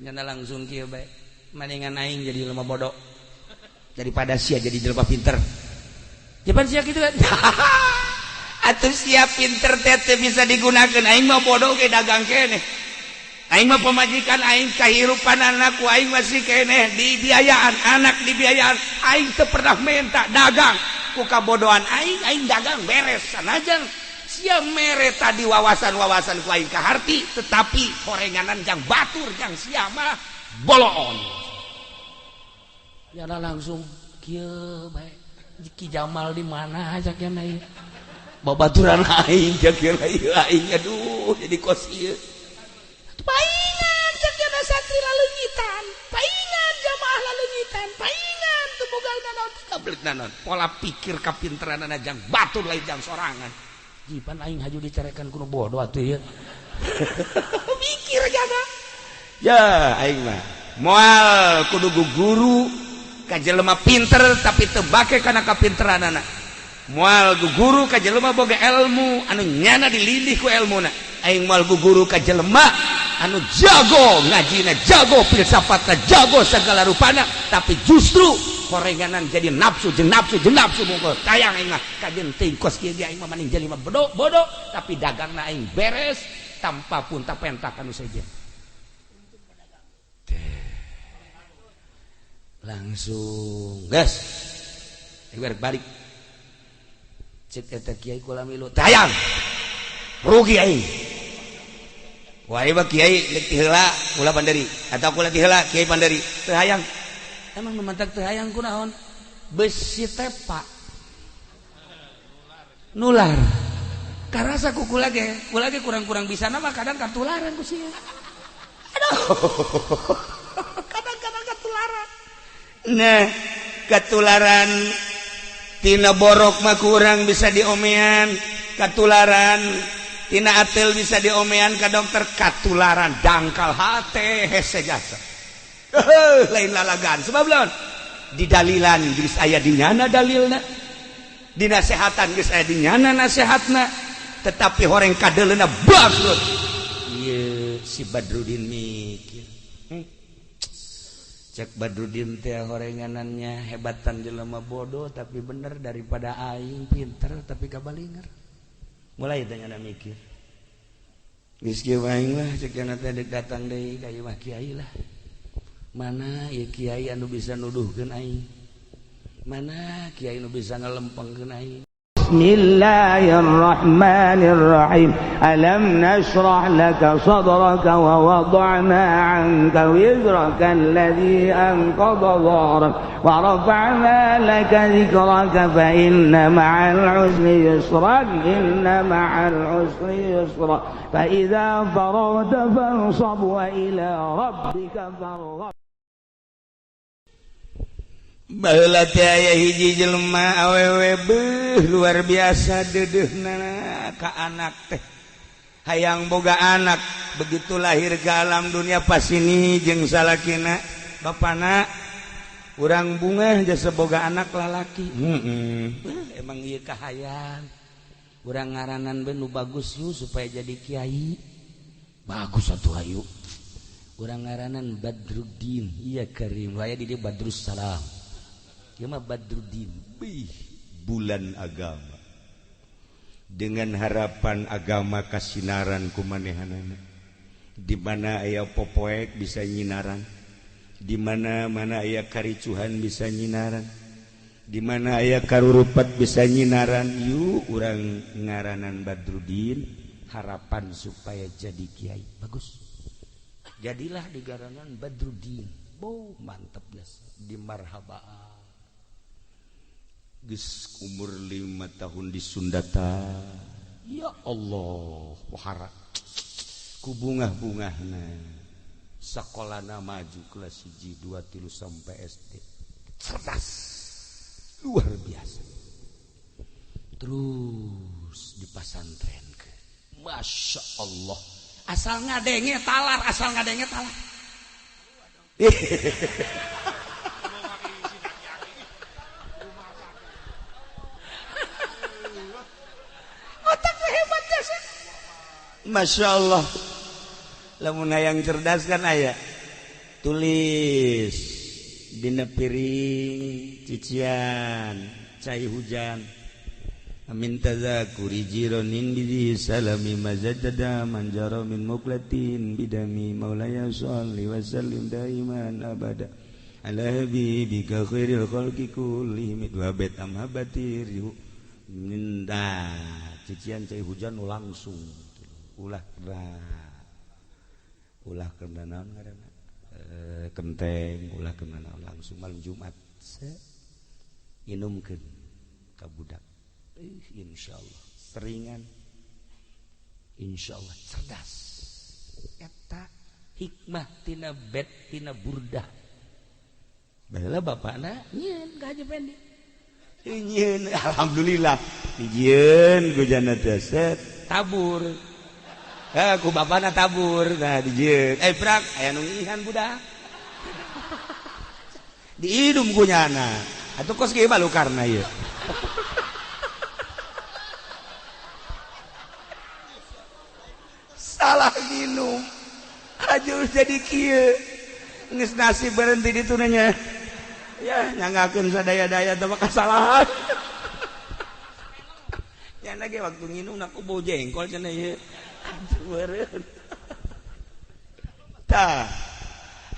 Nyana langsung kieu bae. Mendingan aing jadi jelema bodoh daripada sia jadi jelema pinter. Japan sia kitu kan. Atuh sia pinter teh bisa digunakeun, aing mah bodoh ge dagang keneh. Aing mah pemajikan aing kahirupan anakku aing masih keneh dibiayaan, anak dibiayaan, aing teu pernah minta dagang. Ku kabodohan aing, aing dagang beres sanajan sia mere tadi wawasan-wawasan ku aing kaharti, tetapi horenganan jang batur jang sia mah boloon. Nyana langsung kieu bae. Ki Jamal di mana cak nya ieu? Babaturan aing cak nya ieu aing aduh jadi kos ieu. Paingan cak nya santri laleungitan, paingan jamaah laleungitan, paingan teu boga naon kabelet naon. Pola pikir kapinteranana jang batur lain jang sorangan. Jipan aing haju dicarekan ku nu bodoh atuh ieu. Mikir jana. Ya aing mah moal kudu guru ka jelema pinter tapi teu bake kana kapinteranana. Moal guru ka jelema boga ilmu anu nyana dilindih ku elmuna. Aing moal guru ka jelema anu jago ngajina, jago filsafatna, jago segala rupana, tapi justru horenganan jadi nafsu jeung nafsu jeung nafsu mungkul. Tayang aing mah kajeun teuing kos kieu ge aing mah maning jelema bodoh bodoh tapi dagangna aing beres tanpa pun tapenta kanu sejen. Langsung gas balik cek eta kiai kula milu tayang rugi aing. Wah ieu kiai deuk ti heula kula panderi atau kula ti heula kiai panderi teu hayang. Emang nu mantak teu hayang kunaon? Besi tepa nular. Karasa ku kula ge kurang-kurang bisa mah kadang katularan ku sia. Aduh. Kadang-kadang katularan. Nah, katularan tina borok mah kurang bisa diomean, katularan tina atel bisa diomean ka dokter, katularan dangkal hate hese jasa. Lain lalagan sebab lawan didalilan geus aya di nyana dalilna, dinasehatan geus aya di nyana nasehatna, tetapi horeng kadeleuna bangkrut. Ieu si Badrudin mikir. Cek Badrudin teh horenganannya hebatan jelema bodoh tapi bener daripada aing pinter tapi kabalinger. Mulai teh nyana mikir. Geus kieu aing lah cek nyana teh deuk datang deui ka ieu mah kiai lah. Mana ieu kiai anu bisa nuduhkeun aing? Mana kiai anu bisa ngalempengkeun aing? Bismillahirrahmanirrahim. Alam nashrah laka sadraka wa wada'na 'anka wizraka alladhi anqadha dhahrak wa rafa'na laka dhikraka fa inna ma'al 'usri yusran inna ma'al 'usri yusra fa idza faraghta fansab wa ila rabbika farghab. Baheula teh aya hiji jelema awewe beuh luar biasa deudeuhna ka anak teh. Hayang boga anak, begitu lahir ke alam dunia pasini jeung salakina bapana urang bungah jasa boga anak lalaki. Emang ieu kahayang. Urang ngaranan we nu bagus yuk supaya jadi kiai. Bagus atuh hayu. Urang ngaranan Badruddin, iya karim, aya di dieu Badrussalam. Ieu mah Badruddin, bih bulan agama. Dengan harapan agama kasinaran kumanehanana. Di mana aya popoek bisa nyinaran, di mana mana aya karicuhan bisa nyinaran, di mana aya karurupat bisa nyinaran. Yuk urang ngaranan Badruddin, harapan supaya jadi kiai. Bagus. Jadilah digaranan Badruddin. Bo mantep geus di marhabaan. Geus umur 5 tahun di Sundata. Ya Allah, wahara. Ku bungah-bungahna. Sakolana maju kelas 1, 2, 3 sampai SD. Cerdas. Luar biasa. Terus dipasantren ke. Masya Allah. Asal ngadenge talar, asal ngadenge talar. Otaknya hebat ya sih. Masya Allah. Lamun hayang cerdas kan aya. Tulis dina piring cician cai hujan. Amin tazakuri jironin bidhi salami mazajada manjara min muklatin bidami maulaya sholli wa sallim daiman abada ala habibika khairil khalqi kullihim wa bait amhabatir minta cician cai hujan langsung ulah ulah kena naon ngaranna kenteng ulah kena naon langsung malam Jumat inumkeun ka budak. Insyaallah seringan, insyaallah cerdas. Eta hikmah tina bet tina burdah. Baheula bapakna nyieun ka Haji Pendi. Nyieun alhamdulillah dijieun ku jana teh set tabur. Ku bapakna tabur nah dijieun. Prak aya nu ngihan budak. Diidum ku nyana. Atuh kos kieu balukarna ieu. Salah minum aja jadi kieu geus nasib berhenti di tunanya ya nyangakeun sadaya-daya teh kesalahan nya lagi waktu nginum aku bau jengkol cenah ieu beureun tah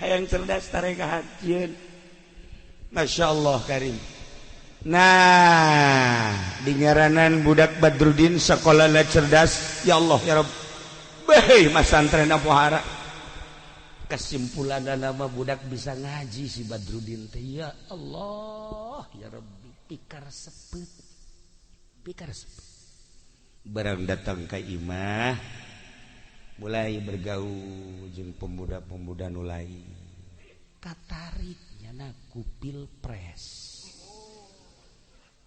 hayang cerdas tarekat jieun masyaallah karim. Nah dingaranan budak Badrudin sekolah cerdas ya Allah ya Rabb. Hei masantren pohara kesimpulan nama budak bisa ngaji si Badrudin teh ya Allah ya Rabbi pikar sepet barang datang ka imah mulai bergaul jeung pemuda-pemuda nu lain katarik nyana ku pilpres.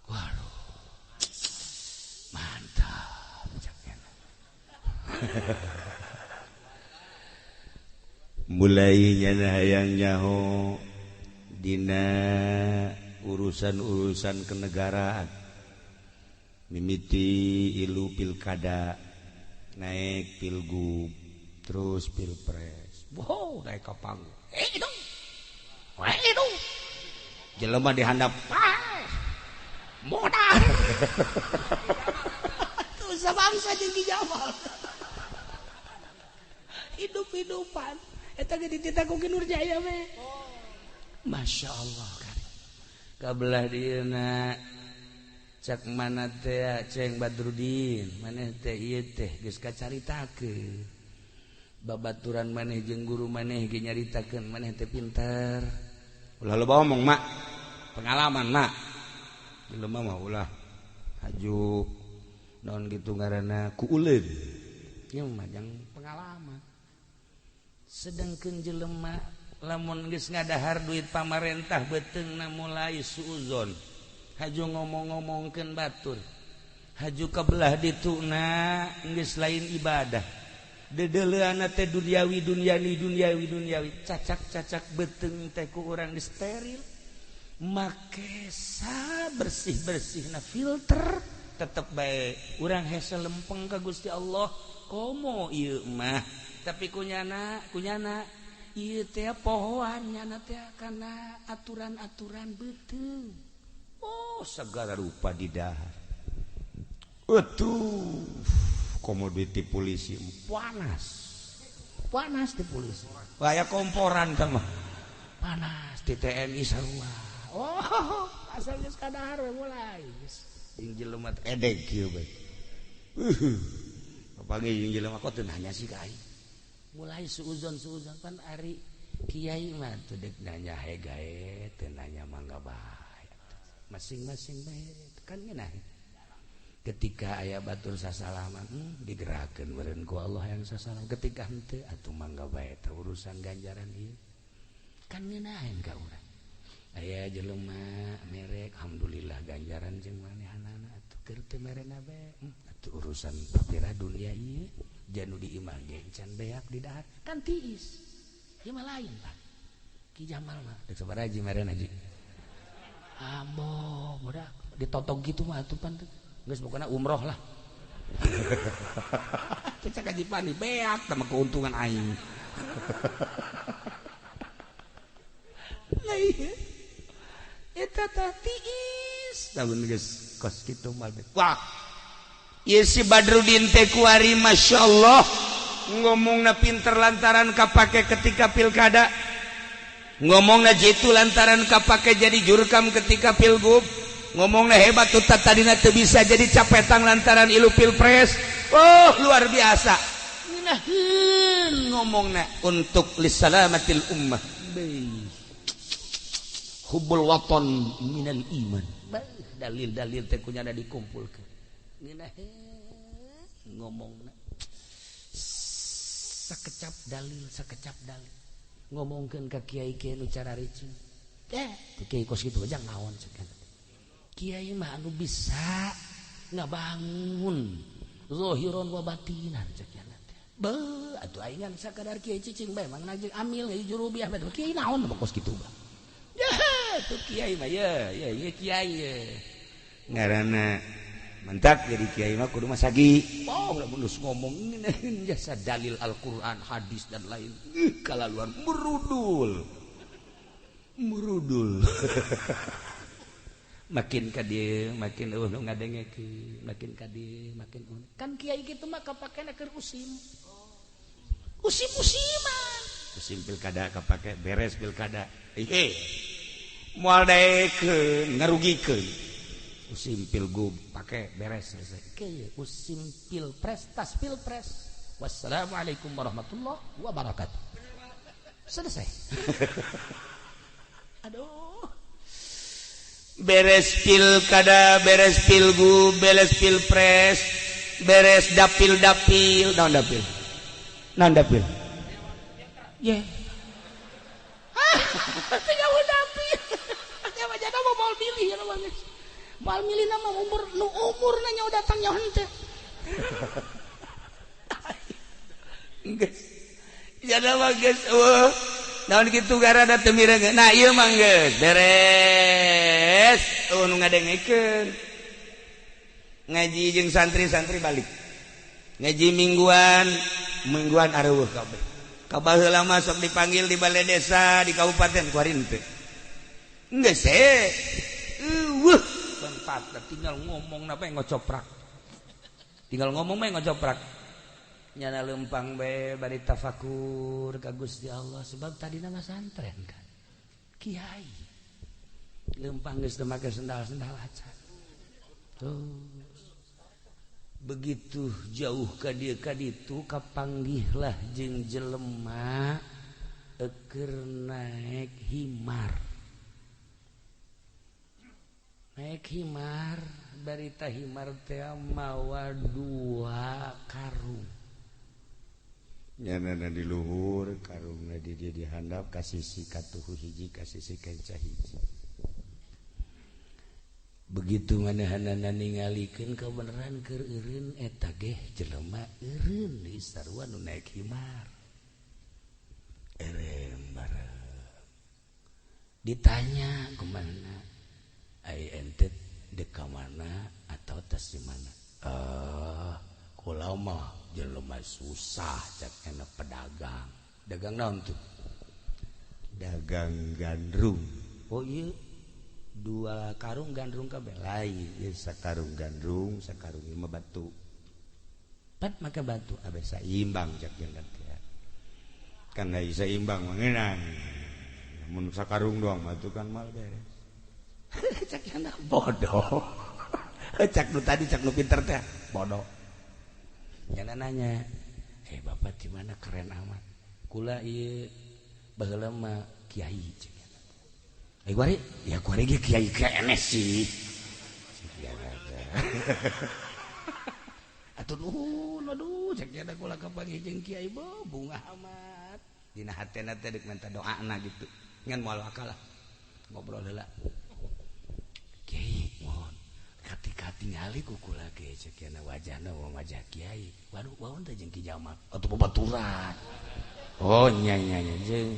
Waduh mantap mulai nyana hayang nyaho dina urusan-urusan kenegaraan mimiti ilu pilkada naik pilgub terus pilpres wow naik ka panggung dong jelema dihandap modal tuh sabangsa jeung Ki Jamal hidup-hidupan eta ge dititah ku Ki Nurjaya we. Masya Allah kan kabelah dieuna cak mana teh Ceng Badrudin maneh teh ieu teh geus kacaritakeun babaturan maneh jeung guru maneh ge nyaritakeun maneh teh pinter ulah loba omong mak pengalaman mak jelema mah ulah haju naon kitu ngaranna ku uleun ieu mah jang pengalaman. Sedangkan jelema lamun geus ngadahar duit pamarentah beuteungna mulai suuzon haju ngomong-ngomongkeun batur haju kabelah dituna geus lain ibadah deudeuleunna teh duniawi duniawi duniawi duniawi cacak-cacak beuteung teh ku urang disteril make sa bersih-bersihna filter tetep bae urang hese lempeng ka Gusti Allah komo ieu mah. Tapi kunyana ieu teh pohoan nyana teh kana aturan-aturan beuteung. Oh segala rupa didahar. Atuh komo duit ti polisi panas. Panas di polisi. Aya komporan teh mah. Panas di TNI sarua. Oh asal geus kadahar we mulai. Jeung jelema teh edeg kieu bae. Papanggih jeung jelema kok teu nanya sih ka aing. Mulai suuzon pan ari kiai mah teu deuk nanya hegae teu nanya mangga bae masing-masing bae kan ngeunah ketika aya batur sasalaman digerakkeun meureun ku Allah yang sasalam ketika henteu atuh mangga bae teh urusan ganjaran ieu kan ngeunaheun ka urang aya jelema merek alhamdulillah ganjaran jeung manehanana atuh keur teu merena bae atuh urusan papira dunia ieu janu di imah ge can beak di dahar kan tiis ieu mah lain lah Ki Jamal mah deuk sabaraha haji meren haji ambo budak ditotog gitu mah atuh pan geus pokona umroh lah cecak haji pani beak tah mah keuntungan aing. Nah ieu eta tah tiis lamun geus kos kitu mah. Wah, ieu si Badrudin teh kuari masyaallah ngomongna pinter lantaran kapake ketika pilkada, ngomongna jitu lantaran kapake jadi jurkam ketika pilgub, ngomongna hebat tuh tadina teu bisa jadi capetang lantaran ilu pilpres. Oh luar biasa ngeunaheun ngomongna untuk lisalamatil ummah. Hubbul waton minal iman. Dalil-dalil teh kunyana dikumpulkeun. Ngeunaheun ngomongna sakecap dalil, sakecap dalil. Ngomongkeun ka kiai-kiai nu cararicing. Teh kiai kos kitu aja naon cek. Kiai mah anu bisa ngabangun zahiron wa batinan cek nya teh. Beuh atuh aing ngan sakadar kiai cicing bae mang najeng amil ieu jurubiah bae kiai naon kos kitu bah. Ya tuh kiai mah ye ye ye kiai ye. Ngaranna mantap jadi kiai mah kudu masagi. Oh, lamun geus ngomong jasa dalil Al-Qur'an, hadis dan lain. Kalaluan merudul. Merudul. Makin ka dieu, makin eueuh nu ngadengekeun, makin ka dieu, makin eueuh. Kan kiai kitu mah kapakena keur usim. Usim-usiman. Usim pilkada kapake, beres pilkada. Hehe. Moal daekeun, ngarugikeun. Usim pilgub pakai beres selesai. Oke, usim pilpres tas pilpres. Wassalamualaikum warahmatullahi wabarakatuh. Selesai. Aduh. Beres pilkada, beres pilgub, beres pilpres, beres dapil-dapil, naon dapil? Naon dapil? Ye. Ah, tinggal dapil. Nya mau mau milih ya mah. Mal milih nama umur nu umur nanya udah datang nyaho henteu. Geus. Jada mah geus eueuh. Naon kitu garada teu mireung. Nah ieu mah geus beres. Eueuh nu ngadengekeun. Ngaji jeung santri-santri balik. Ngaji mingguan, mingguan areueuh kabeh. Ka baheula mah sok dipanggil di balai desa, di kabupaten kuari henteu. Geus heuh. Eueuh. Tinggal ngomong napa yang ngocoprak, tinggal ngomong mah ngocoprak nyana lempang bae bari tafakur ka Gusti Allah sebab tadi nama santren kan kiai lempang geus teu make sendal-sendal acan. Terus begitu jauh ka dieu ka ditu kapanggihlah jeung jelema keur naek himar. Naik himar, barita himar teh mawa dua karung. Nyanana di luhur, karungna di dieu dihandap ka sisi katuhu hiji ka sisi kenca hiji. Begitu manehanana ningalikeun kabeneran keur eureun eta geh jelema eureun di sarua nu naik himar. Erem bareng. Ditanya kumaha? Ai ente deka mana atau tas di mana? Kula mah jelema susah cek enak pedagang. Dagang naon tuh? Dagang gandrung. Oh iya, dua karung gandrung kabeh. Lain, ieu sakarung gandrung, sakarung ieu mah batu. Pat maka batu abe saimbang cek jeung teh. Kan da saimbang mah ngeunang. Mun sakarung doang mah tuh kan mal beres. Cak yang bodoh. Cak nu tadi cak nu pinter teh bodoh. Nyana nanya, bapak di mana keren amat. Kula ieu baheula mah kiai cek. Kuari, ya kuari ge kiai keneh sih. Atuh nuhun aduh cek nyana kula kapanggih jeung kiai bunga amat. Dina hatena teh deuk minta doana gitu. Ngan moal akalah. Ngobrol heula. Kiai mohon ketika tingali ku kula ge cek nya wajahna wajah kiai. Waduh waun teh jeung Ki Jamal atuh babaturan. Oh nya nya nya jeung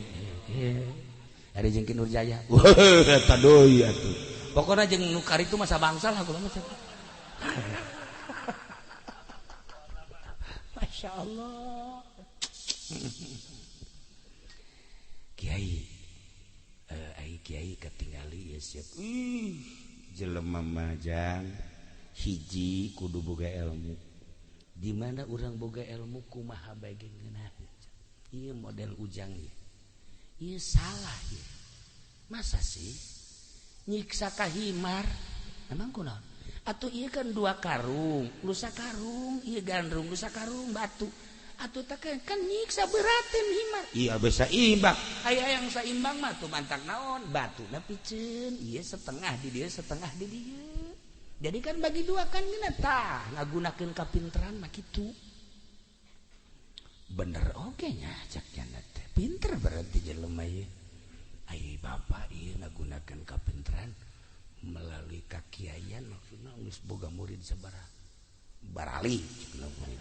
ari jeung Ki Nurjaya. Wah eta deui atuh. Pokona jeung nu karitu mah sabangsa lah kula mah cek. Masya Allah. Kiai ai Kiai ketinggali ya siap. Ih, jelema majang hiji kudu boga ilmu. Di mana urang boga ilmu kumaha bae ngeunah. Ieu model Ujang ieu. Ieu salah ieu. Masa sih nyiksa ka himar? Emang kunaon? Atuh ieu kan dua karung, lusa karung, ieu gandrung, lusa karung batu. Atuh tak kan nyiksa beratin himar. Iya bisa imbang. Aya yang saimbang mah tuh mantak naon? Batuna piceun, ieu setengah di dieu, setengah di dieu. Jadi kan bagi dua kan geuna tah ngagunakeun kapinteran mah kitu. Bener oge nya cak nya teh. Pinter berarti jelema ieu. Ai bapak ieu ngagunakeun kapinteran melalui kakiaian maksudna geus boga murid sabaraha barali cenah murid.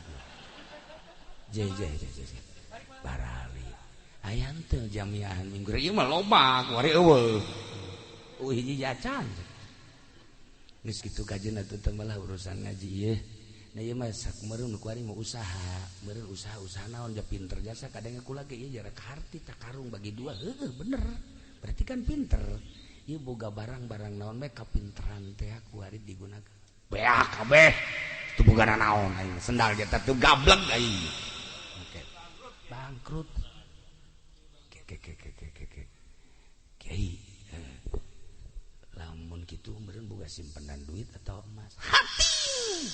Jeh jeh jeh jeh. Barali. Aya teu jamiahan minggu ieu mah loba kuari eueuh. Eueuh hiji jacan. Geus kitu kajeun atuh teh malah urusan ngaji ieu. Nah ieu mah sakumareun kuari mah usaha, meureun usaha-usaha naon ja pinter jasa kadang kula ge ieu jarak harti tak karung bagi dua heueuh bener. Berarti kan pinter. Ieu boga barang-barang naon bae kapinteran teh kuari digunakeun. Beak kabeh. Teu boga naon aing sendal ge teh gablek aing. Oke. Bangkrut. Ke ke ke ke ke ke. Kiai lamun kitu meureun boga simpenan duit atau emas. Hati.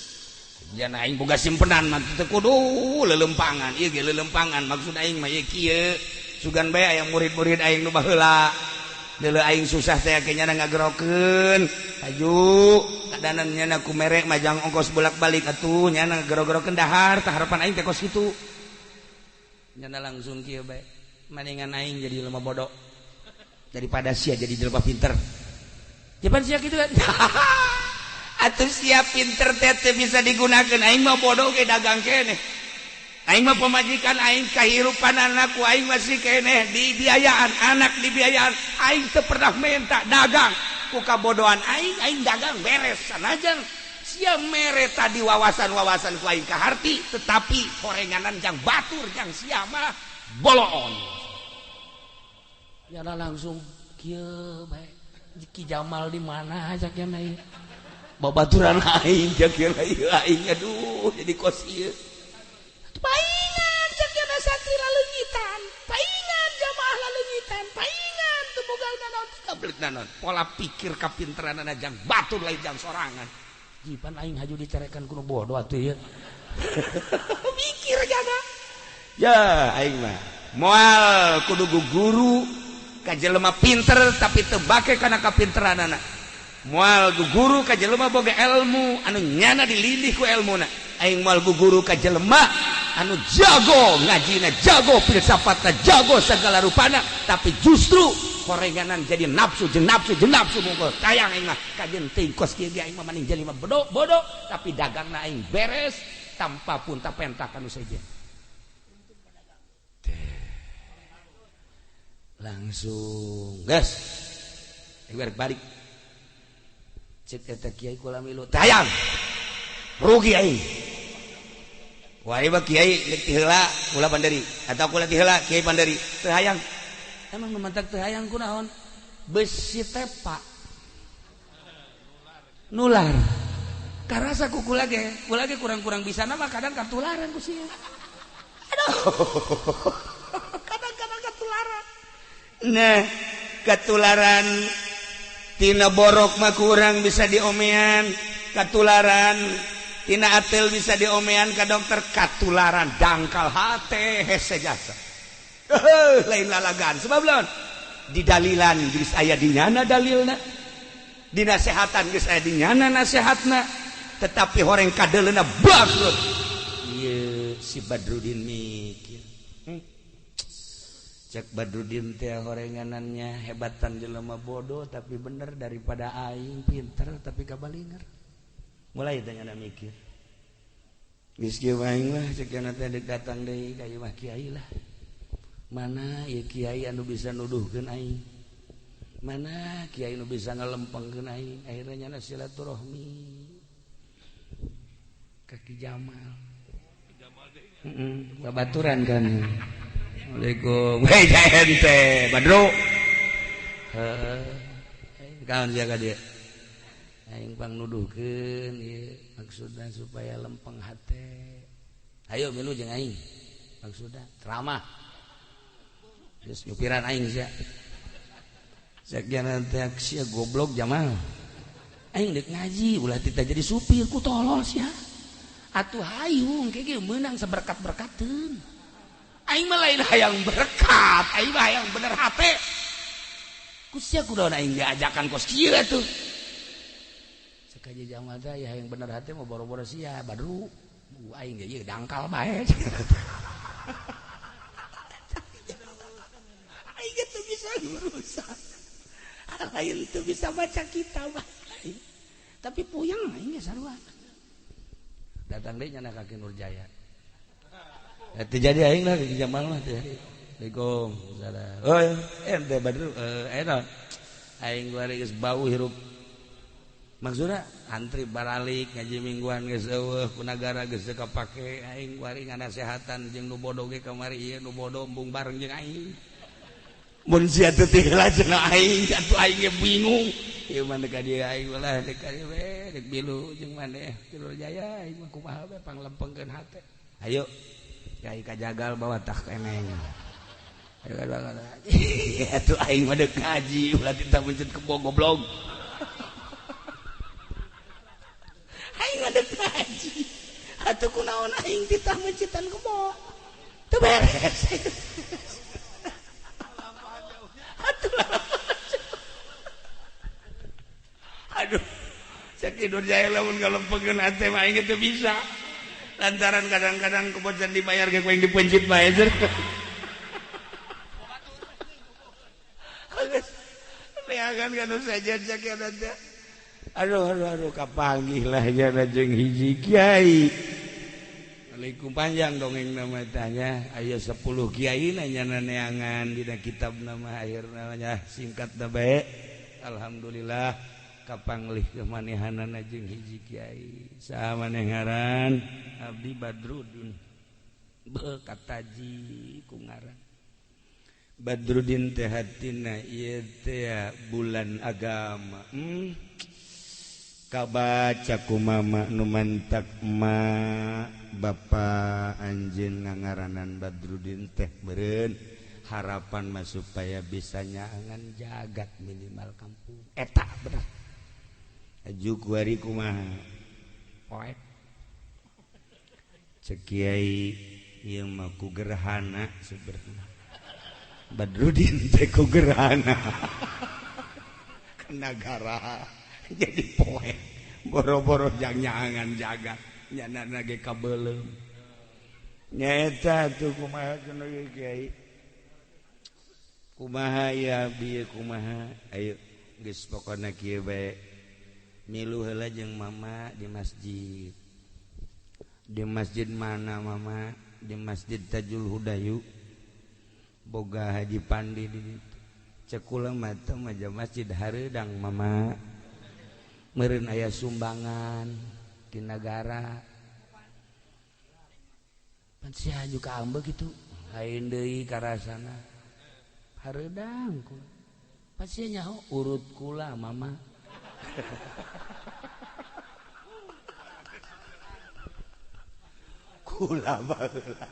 Jan aing boga simpenan mah teu kudu leuleumpangan. Ieu ge leuleumpangan maksud aing mah ieu kieu. Sugan bae aya murid-murid aing nu baheula. Deuleu aing susah teh ke nyana ngagerokeun. Haju kadanan nyana ku merek majang ongkos bolak-balik atuh nyana gero-gerokeun dahar tah harapan aing teh kos kitu. Nyana langsung kieu bae. Maningan aing jadi jelema bodoh daripada sia jadi jelema pinter. Japan sia kitu kan. Atuh sia pinter teh teu bisa digunakeun aing mah bodoh ge dagang keneh. Aing mah pemajikan aing kahirupan anakku aing masih keneh dibiayaan anak dibiayaan aing teu pernah minta dagang ku kabodohan aing aing dagang beres sanajan sia mere tadi wawasan-wawasan ku aing kaharti tetapi horenganan jang batur jang sia mah boloon. Nyana langsung kieu bae Ki Jamal di mana cak nya ieu babaturan aing cak nya ieu aing aduh jadi kos ieu. Paingan cak nya santri laleungitan, paingan jamaah laleungitan, paingan teu boga naon kablet naon. Pola pikir kapinteranana jang batur lain jang sorangan. Jipan aing haju dicarekan ku nu bodoh atuh ieu. Mikir jaga. Ya aing mah moal kudu guru ka jelema pinter tapi teu bake kana kapinteranana. Moal guru ka jelema boga ilmu anu nyana dilindih ku elmuna. Aing moal guru ka jelema anu jago ngajina, jago filsafatna, jago segala rupana tapi justru horenganan jadi nafsu jeung nafsu jeung nafsu mungkul. Tayang aing mah kajeun teuing kos kieu ge aing mah maning jelema bodoh bodoh tapi dagangna aing beres tanpa pun tapenta kanu sejen. Langsung gas aing balik cek eta kiai kula milu tayang rugi aing. Wah ieu kiai deuk ti heula kula panderi atau kula ti heula kiai panderi teu hayang. Emang nu mantak teu hayang kunaon? Besi tepa nular. Karasa ku kula ge kurang-kurang bisa mah kadang katularan ku sia. Aduh. Kadang-kadang katularan. Nah, katularan tina borok mah kurang bisa diomean, katularan tina atel bisa diomean ka dokter, katularan dangkal hate hese jasa. Lain lalagan sebab lawan didalilan geus aya di nyana dalilna, dinasehatan geus aya di nyana nasehatna, tetapi horeng kadeleuna bangkrut. Ieu si Badrudin mikir. Cek Badrudin teh horenganannya hebatan jelema bodoh tapi bener daripada aing pinter tapi kabalinger. Mulai teh nyana mikir. Geus kieu aing lah cek nyana teh deuk datang deui ka ieu mah kiai lah. Mana ieu kiai anu bisa nuduhkeun aing? Mana kiai anu bisa ngalempengkeun aing? Akhirnya nyana silaturahmi ka Ki Jamal. Heeh, babaturan kan. Assalamualaikum. Hei ente, Badru. Heeh. Kaon sia ka dieu? Aing pang nuduhkeun ieu maksudna supaya lempeng hate. Ayo milu jeung aing. Maksudna ceramah. Geus nyupiran aing sia. Sakian teh sia goblok Jamal. Aing deuk ngaji ulah tita jadi supir ku tolol sia. Atuh hayung ke ge meunang saberkat-berkateun. Aing mah lain hayang berkat, aing mah hayang bener hate. Ku sia kudaon aing diajakan kos kieu atuh. Sekaji Jamal teh ya hayang bener hate mah boro-boro sia Badru. Aing ge ieu dangkal bae. Aing ge teu bisa urusan. Lain teu bisa baca kitab. Tapi puyeng aing ge sarua. Datang deui nyana ka Ki Nurjaya. Teu jadi aing lah Ki Jamal mah teu jadi. Assalamualaikum. Salam. Oh, ente Badru naon? Aing kuari geus bau hirup. Maksudna antri baralik ngaji mingguan geus eueuh ku nagara geus teu kapake aing kuari nganasehatan jeung nu bodo ge kamari ieu nu bodo embung bareng jeung aing. Mun sia teu tiheula cenah aing atuh aing ge bingung. Ieu mah deuk ka dieu aing ulah deuk ka dieu we deuk milu jeung maneh Ki Nurjaya aing mah kumaha we panglempengkeun hate. Ayo kai kajagal bawa tah eneng. Ayo atuh aing mah deuk ngaji ulah titah mencet kebo goblok. Aing mah deuk ngaji. Atuh kunaon aing titah mencitan kebo. Teu beres. Atuh aduh, Ki Nurjaya lamun ngalempengkeun hate mah aing teu bisa. Lantaran kadang-kadang kebocan dibayar ge ku aing dipencit bae. Geus neangan kana saja sakieu teh. Aduh aduh aduh kapanggih lah jana jeung hiji kiai. Assalamualaikum panjang dongeng nama tanya aya 10 kiai nanya neangan dina kitab nama akhir namanya singkat da bae. Alhamdulillah kapanglih kemanehanana jeung hiji kiai. Saha maneh ngaran? Abdi Badrudin. Beuh kataji ku ngaran. Badrudin teh hatina ieu teh bulan agama. Kabaca ku mama nu mantak ma bapa anjeun ngangaranan Badrudin teh meureun harapan mah supaya bisa nyaangan jagat minimal kampung eta bener. Aju kuari kumaha poek cek kiai ieu mah ku gerhana sebenarnya Badrudin teh ku gerhana kena gara jadi poek boro-boro jang nyaangan jagat nyana ge kabeuleum nyaeta tuh kumaha cenah kiai kumaha ya bieu kumaha ayo geus pokona kieu bae milu heula jeung mama di masjid. Di masjid mana mama? Di Masjid Tajul Hudayu. Boga Haji Pandi di ditu. Cek kula mah teh masjid hareudang mama. Meureun aya sumbangan di nagara. Pan sia aju ka ambeu kitu. Lain deui karasana. Hareudang kula. Pan sia nyaho urut kula mama. Kula baheula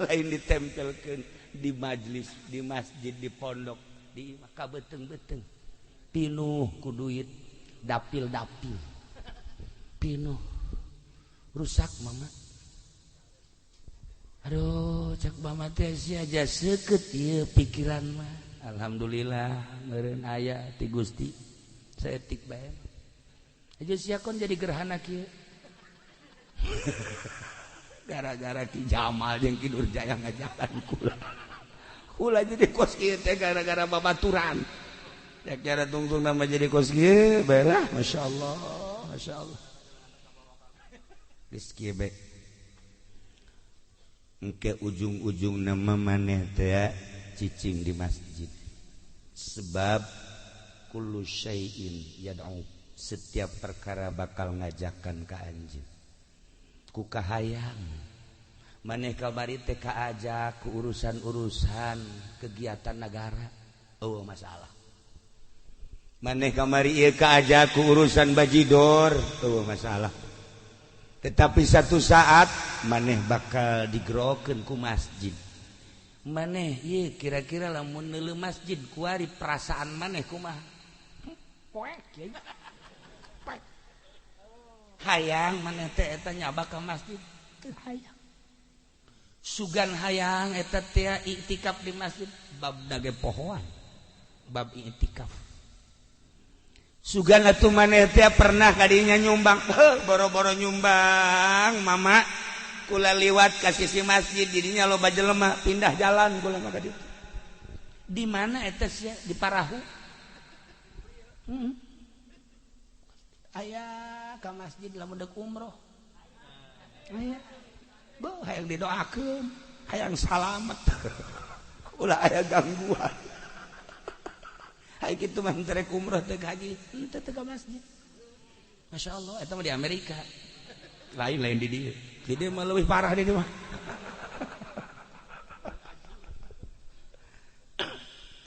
lain ditempelkeun di majlis, di masjid, di pondok, di maka beteng-beteng pinuh ku duit dapil-dapil pinuh rusak mama. Aduh cek mama teh sia aja seukeut ieu pikiran mah. Alhamdulillah meureun aya ti Gusti saeutik bae. Aja sia kon jadi gerhana kieu. Gara-gara Ki Jamal jeung Ki Nurjaya ngajakan kula. Kula jadi kos kieu teh gara-gara babaturan. Ya cara tungtung nama jadi kos kieu bae lah masyaallah, masyaallah. Geus kieu bae. Engke ujung-ujung nama maneh teh cicing di masjid. Sebab kullu syai'in yad'u, setiap perkara bakal ngajakan ka anjeun. Ku kahayang maneh kamari teh kaajak ku urusan-urusan kegiatan negara, eueuh masalah. Maneh kamari ieu ka ku urusan bajidor tuh masalah. Tetapi satu saat maneh bakal digerokeun ku masjid. Maneh ieu kira-kira lamun neuleuh masjid kuari perasaan maneh kumaha? Poek kiai. Poek. Hayang maneh teh eta nyabak ka masjid teu hayang. Sugan hayang eta teh iktikaf di masjid bab dage pohoan. Bab iktikaf. Sugan atuh maneh teh pernah kadinya nyumbang, boro-boro nyumbang mama kula liwat ka sisi masjid didinya loba jelema pindah jalan kula mah ka ditu. Di mana eta sia? Di parahu. Aya ka masjid lamun deuk umroh. Aya. Beuh hayang didoakeun, hayang salamet. Ulah aya gangguan. Hai kitu mah teu umroh teu haji, henteu teu ka masjid. Masya Allah, eta mah di Amerika. Lain-lain di dieu. Di dieu mah leuwih parah di dieu mah.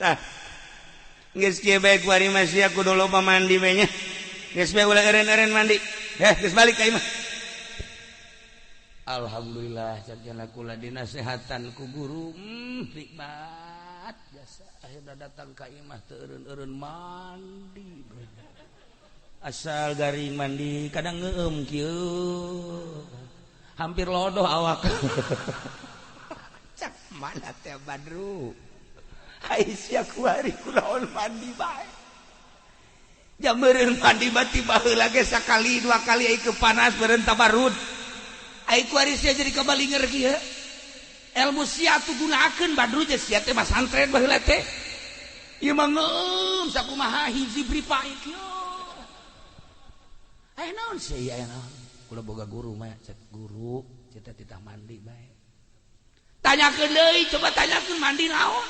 Tah. Geus kieu bae kuari mah sia kudu loba mandi bae nya. Geus bae ulah eureun-eureun mandi. Heh, geus balik ka imah. Alhamdulillah cakna kula dinasehatan ku guru. Nikmat jasa akhirna datang ka imah teu eureun-eureun mandi. Asal garing mandi kadang ngeueum kieu. Hampir lodoh awak. Cak mana teh Badru? Hai sia kuari kunaon mandi bae. Jam meureun mandi bati baheula ge sakali dua kali ai kepanas meureun tabarud. Ai kuari sia jadi kabalinger kieu. Ilmu sia atuh gunakeun Badru je sia teh masantren baheula teh. Ieu mah ngeueum sakumaha hiji bripa kieu. Aya naon sih aya naon? Kula boga guru mah cek guru cita titah mandi bae. Tanyakeun deui coba tanyakeun mandi naon?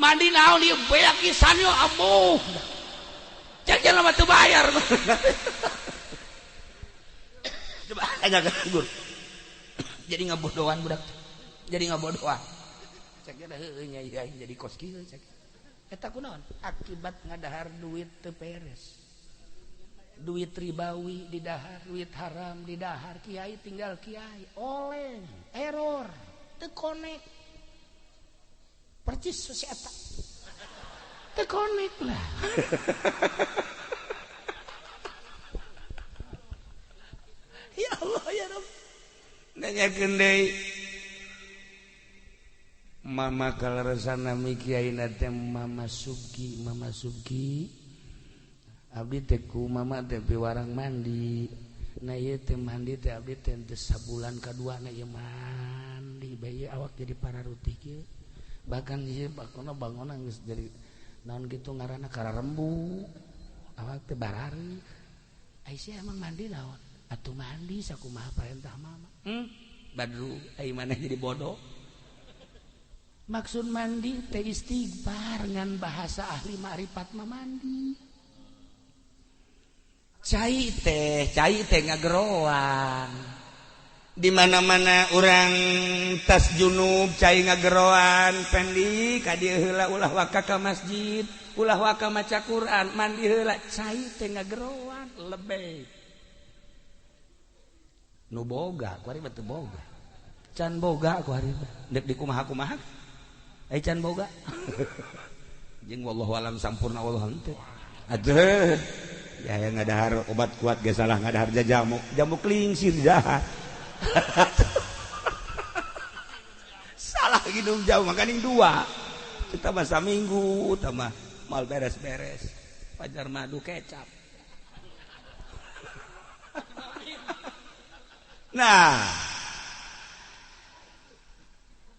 Mandi naon ieu beak pisan yo abuh. Cek jelema teu bayar. Coba tanyakeun guru. Jadi ngabodohan budak. Jadi ngabodohan. Cek heueuh nya ieu jadi kos kieu cek. Eta kunaon? Akibat ngadahar duit teu beres. Duit ribawi didahar, duit haram didahar, kiai tinggal kiai, oleng, error, teu connect. Percis si eta. Teu connect lah. Ya Allah ya Rabb. Nanyakeun deui. Mama kaleresan nami kiai teh Mama Subki, Mama Subki. Abdi teh ku mama teh piwarang mandi. Nah ieu teh mandi teh abdi teh teu sabulan kadua na ieu mandi bae awak jadi pararutih kieu. Bahkan ieu bakona bangona geus jadi naon kitu ngaranna kararembu. Awak teh barari. Ai sia emang mandi naon? Atuh mandi sakumaha perintah mama. Badru ai maneh jadi bodoh. Maksud mandi teh istighfar ngan bahasa ahli ma'rifat mah mandi. Cai teh ngageroan. Di mana-mana urang tas junub cai ngageroan, pendi ka dieu heula ulah waka ka masjid, ulah waka maca Quran, mandi heula cai teh ngageroan lebih. Nu boga, ku ari mah teu boga. Can boga ku ari mah. Deuk dikumaha-kumaha. Ai can boga. Jeung wallahu alam sampurna wallahu henteu. Aduh. Ya yang ngadahar obat kuat ge salah ngadahar jamu jamu klingsir jahat. Salah hidung jauh makaning dua kita masa minggu tambah mal beres-beres pajar madu kecap. Nah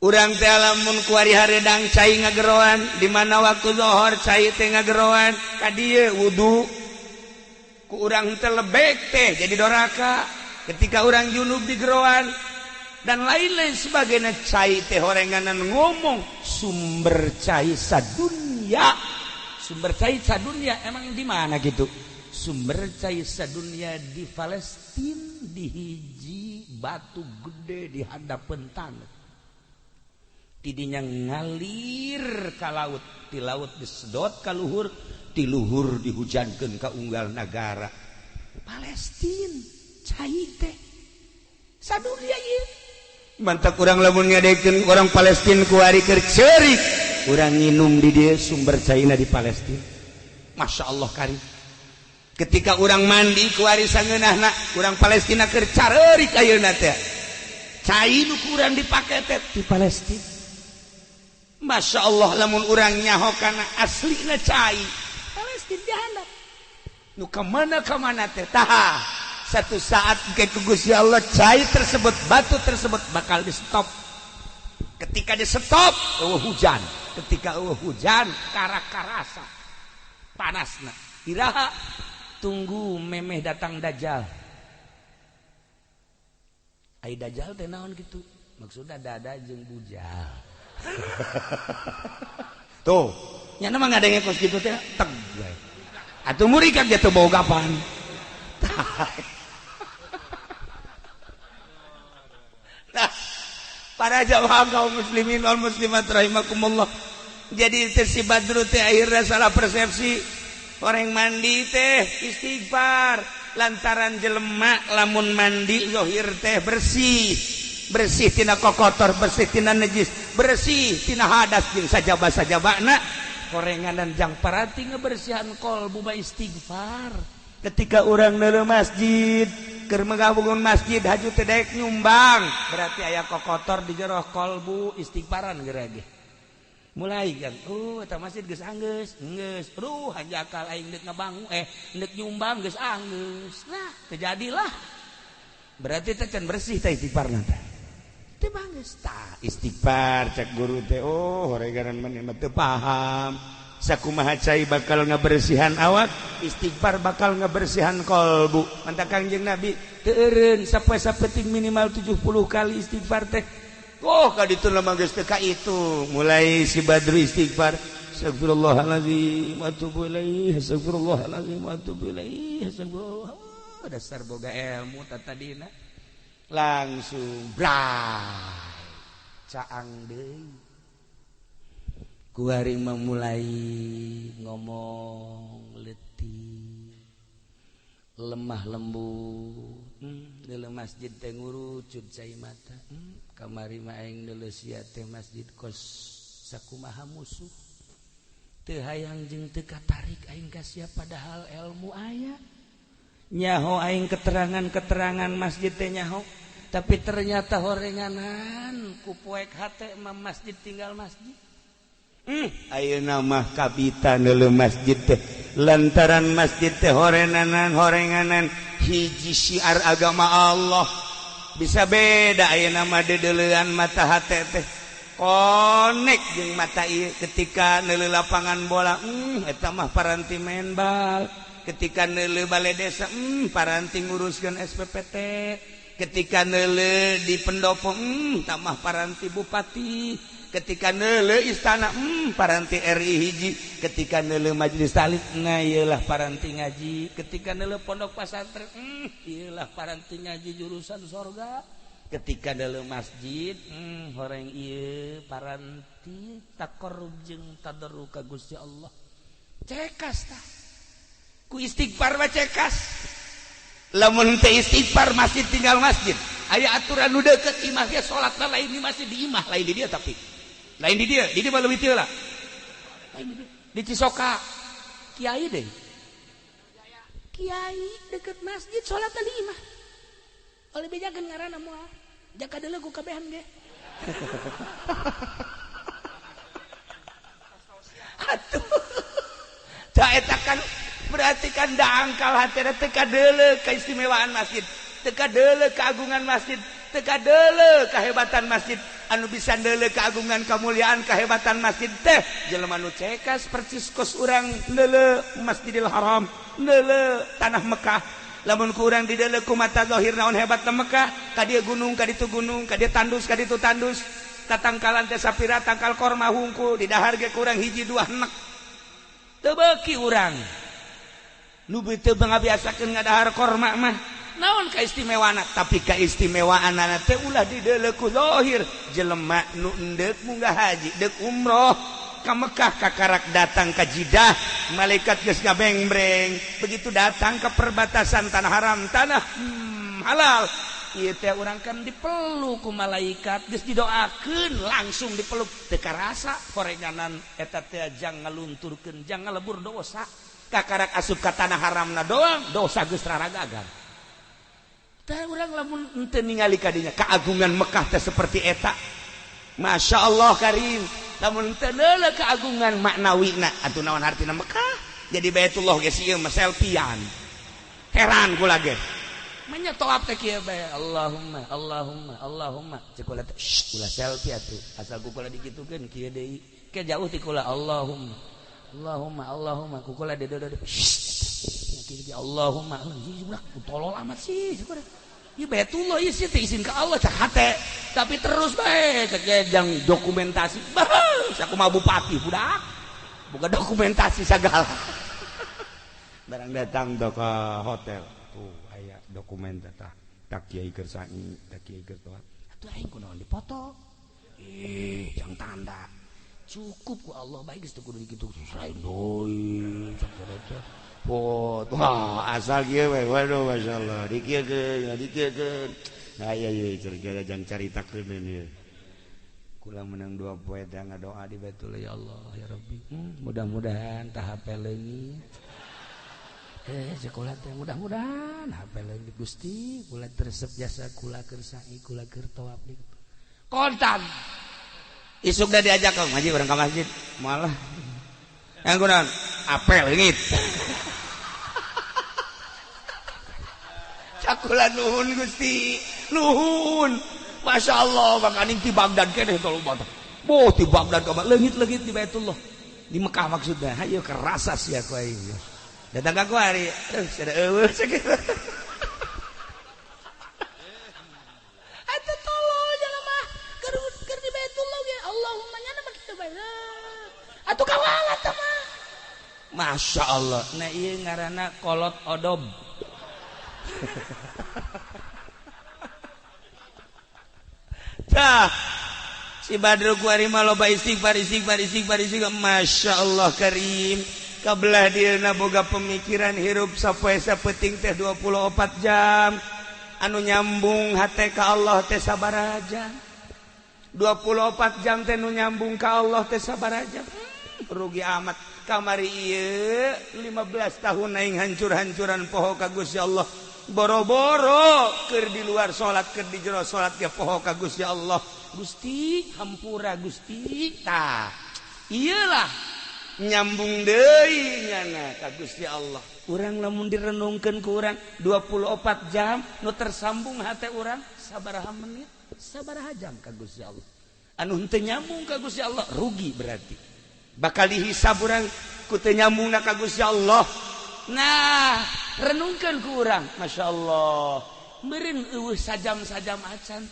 urang teh lamun kuari hareudang cai ngageroan di mana waktu zuhur cai teh ngageroan ka dieu wudu ku urang teh lebek teh jadi doraka ketika urang junub di geroan dan lain-lain sebagainya cai teh horenganan ngomong sumber cai sadunya sumber cai sadunya emang di mana gitu sumber cai sadunya di Palestina di hiji batu gede di hadapan tanah Tidinya ngalir ka laut, di laut disedot ka luhur, ti luhur dihujankeun ka unggal nagara Palestina. Cai teh sadunia ieu. Mantap urang lamun ngadekeun orang Palestina kuari keur ceurik, urang nginum di dieu sumber caina di Palestina. Masya Allah karim. Ketika urang mandi kuari sangeunahna, urang Palestina keur careurik ayeuna teh. Cai nu kurang dipake teh di Palestina. Masya Allah lamun urang nyaho kana aslina cai Palestina dihandap. Nu kamana-kamana teh tah. Satu saat ke Gusti Allah cai tersebut, batu tersebut bakal di stop. Ketika di stop, eueuh hujan. Ketika eueuh hujan, karakarasa panasna. Iraha tunggu memeh datang Dajjal. Ai Dajjal teh naon kitu? Maksudna dada jeung bujal. Tuh, nya mah ngadenge kos kitu teh teg we. Atuh murid kan dia teu boga pan. Nah, para jamaah kaum muslimin wal muslimat rahimakumullah. Jadi teh si Badru teh akhirnya salah persepsi. Orang mandi teh istighfar lantaran jelema lamun mandi zahir teh bersih. Bersih tina kokotor, bersih tina najis, bersih tina hadas jeung sajaba-sajabana. Korenganan jang parati ngebersihan kolbu mah istighfar. Ketika urang neuleuh masjid, keur ngabangun masjid haju teh daek nyumbang, berarti aya kokotor di jero kolbu, istighfaran geura ge. Mulai kan, eta masjid geus anggeus, geus, ruh hanjakal aing deuk ngabangun, deuk nyumbang geus anggeus. Nah, terjadilah. Berarti teh can bersih teh istighfarna teh. Teu banggeus tah istighfar cak guru teh, oh horegaran maneh mah teu paham. Sakumaha cai bakal ngabersihan awak, istighfar bakal ngabersihan kolbu. Mantap Kangjeng Nabi teu eureun sapoe sapeting minimal 70 kali istighfar teh. Oh ka ditu mah geus teu ka itu. Mulai si Badru istighfar, astagfirullahalazim wa atubu ilaih, astagfirullahalazim wa atubu ilaih, astagfirullah. Dasar boga ilmu tatadina. Langsung bray caang deui. Kuari memulai ngomong letih, lemah lembut. Deuleu masjid teh ngurucut cai mata. Kamari mah aing deuleu sia teh masjid kos sakumaha musuh. Teu hayang jeung teu katarik aing ka sia padahal ilmu aya. Nyaho aing keterangan-keterangan masjid teh nyaho, tapi ternyata horenganan ku poek hate mah masjid tinggal masjid. Ayeuna mah kabita neuleuh masjid teh lantaran masjid teh horenanan horenganan hiji syiar agama Allah. Bisa beda ayeuna mah deudeulean mata hate teh konek jeung mata ieu ketika neuleuh lapangan bola, eta mah paranti main bal. Ketika neuleuh balai desa, paranti nguruskeun SPPT. Ketika neuleuh di pendopo, tamah paranti bupati. Ketika neuleuh istana, paranti RI hiji. Ketika neuleuh majelis taklim, nah ieulah paranti ngaji. Ketika neuleuh pondok pesantren, ieulah paranti ngaji jurusan sorga. Ketika neuleuh masjid, horeng ieu paranti taqarrub jeung tadarru ka Gusti Allah. Cekas tah. Ku istighfar mah cekas. Lamun teh istighfar masjid tinggal masjid. Aya aturan nu deukeut imah ge salatna lain di masjid, di imah lain di dia tapi. Lain di dia mah leuwih teu lah. Lain di dia. Di Cisoka kiai deh. Kiai deukeut masjid salatna di imah. Oleh bejakeun ngaranna moal. Jaka deuleu ku kabehan ge. Atuh. Tah eta kan berarti kan dangkal hatena teu kadeuleu keistimewaan masjid, teu kadeuleu keagungan masjid, teu kadeuleu kehebatan masjid. Anu bisa ndeuleu keagungan, kemuliaan, kehebatan masjid teh jelema nu cekas persis kos urang ndeuleu Masjidil Haram, ndeuleu tanah Mekah. Lamun ku urang dideuleu ku mata zahir naon hebatna Mekah, ka dieu gunung, ka ditu gunung, ka dieu tandus, ka ditu tandus. Tatangkalan teh sapira tangkal korma hungkul, di dahar ge kurang hiji dua enek. Teu beuki urang. Nu teu ngabiasakeun ngadahar korma mah. Naon kaistimewaanna? Tapi kaistimewaanna teh ulah dideuleu ku zahir. Jelema nu endeuk munggah haji, deuk umroh ka Mekah kakarak datang ka Jidah, malaikat geus ngabengbreng. Begitu datang ke perbatasan tanah haram, tanah halal, ieu teh urang kan dipeluk ku malaikat, geus didoakeun langsung dipeluk. Teu karasa horenganan eta teh jang ngalunturkeun, jang ngalebur dosa. Kakarak asup ka tanah haramna doang, dosa geus raragagan. Tah urang lamun henteu ningali ka dinya keagungan Mekah teh seperti eta. Masya Allah karim. Lamun teu neuleuh keagungan maknawina atuh naon hartina Mekah? Jadi Baitullah geus ieu mah selfiean. Heran kula ge. Manya toap teh kieu bae. Allahumma Allahumma Allahumma. Ceuk kula teh, shh, ulah selfie atuh. Asal ku kula dikitukeun kieu deui. Ke jauh ti kula Allahumma Allahumma Allahumma ku kula deudeuh. Shh. Kieu Allahumma. Ulah tolol amat sih ceuk kula. Ieu Baitullah ieu sih teh izin ka Allah cak hate. Tapi terus bae cek jang dokumentasi. Bah, sakumaha bupati budak. Boga dokumentasi sagala. Barang datang do ke hotel. Tuh aya dokumen tah. Tak kiai keur sa'i, tak kiai keur toat. Atuh aing kunaon dipoto? Ih, jang tanda. Cukup ku Allah bae geus teu kudu dikitu. Selain deui cak teh. Foto. Wah, asal kieu we. Waduh, masyaallah. Dikieukeun, dikieukeun. Aya ieu cerita jang caritakeun ieu. Kula menang 2 poe teh ngadoa di Baitullah, ya Allah ya Rabbi. Mudah-mudahan tah HP leungit. Sekolah teh mudah-mudahan HP leungit Gusti, kula teresep jasa kula keur sa'i, kula keur tawaf di. Kontan. Isuk da diajak ka ngaji urang ka masjid. Malah yang kunaon? Apel leungit. Cakula nuhun Gusti, nuhun. Masya Allah, makaning ti Baghdad keneh tolong bata. Boh ti Baghdad ka leungit-leungit di Baitullah. Di Mekah maksudna. Hayu kerasa sia ku aing. Datang ka ku hari, sada eueuh sakitu. Atuh tolol jelema keur di Baitullah ge Allahumma nya mah kitu bae. Atuh kawalat teh mah. Masya Allah. Nah ieu ngaranna kolot odob. Tah si Badru kuari mah loba istighfar istighfar istighfar istighfar. Masya Allah karim. Kabelah dieuna boga pemikiran hirup sapoe sapeting teh 24 jam. Anu nyambung hate ka Allah teh sabaraha jam? 24 jam teh nu nyambung ka Allah teh sabaraha jam? Rugi amat. Kamari ieu 15 tahun aing hancur-hancuran poho ka Gusti Allah. Boro-boro keur di luar salat, keur di jero salat ge poho ka Gusti Allah. Gusti hampura Gusti. Tah ieulah nyambung deui nyana ka Gusti Allah. Urang lamun direnungkeun ku urang 24 jam nu tersambung hate urang sabaraha menit, sabaraha jam ka Gusti Allah. Anu henteu nyambung ka Gusti Allah rugi berarti. Bakal dihisab urang ku teu nyambungna ka Gusti Allah. Nah, renungkeun ku urang, Masya Allah. Meureun eueuh sajam-sajam acan.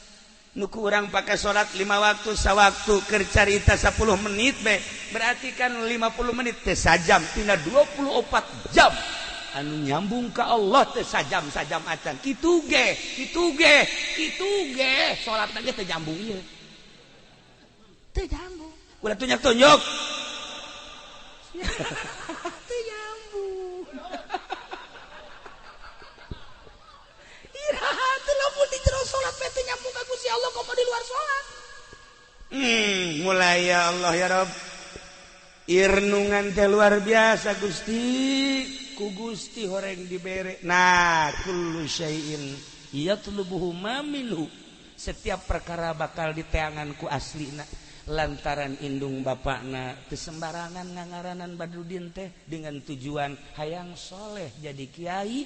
Nu ku urang pake salat 5 waktu sawaktu keur carita 10 menit be. Berarti kan 50 menit teh sajam tina 24 jam. Anu nyambung ka Allah teh sajam-sajam acan. Kitu ge, kitu ge, kitu ge, salatna ge teu nyambung ieu. Teu nyambung. Ulah tunjuk-tunjuk. Teu nyambung. Iraha teu lamun di jero salat teh teu nyambung ka Gusti Allah komo di luar salat. Mulai ya Allah ya Rabb. Irnungan teh luar biasa Gusti. Ku Gusti horeng dibere. Nah, kullu syai'in yatlubuhu ma minhu. Setiap perkara bakal diteangan ku aslina. Lantaran indung bapakna teu sembarangan ngangaranan Badrudin teh dengan tujuan hayang soleh jadi kiai,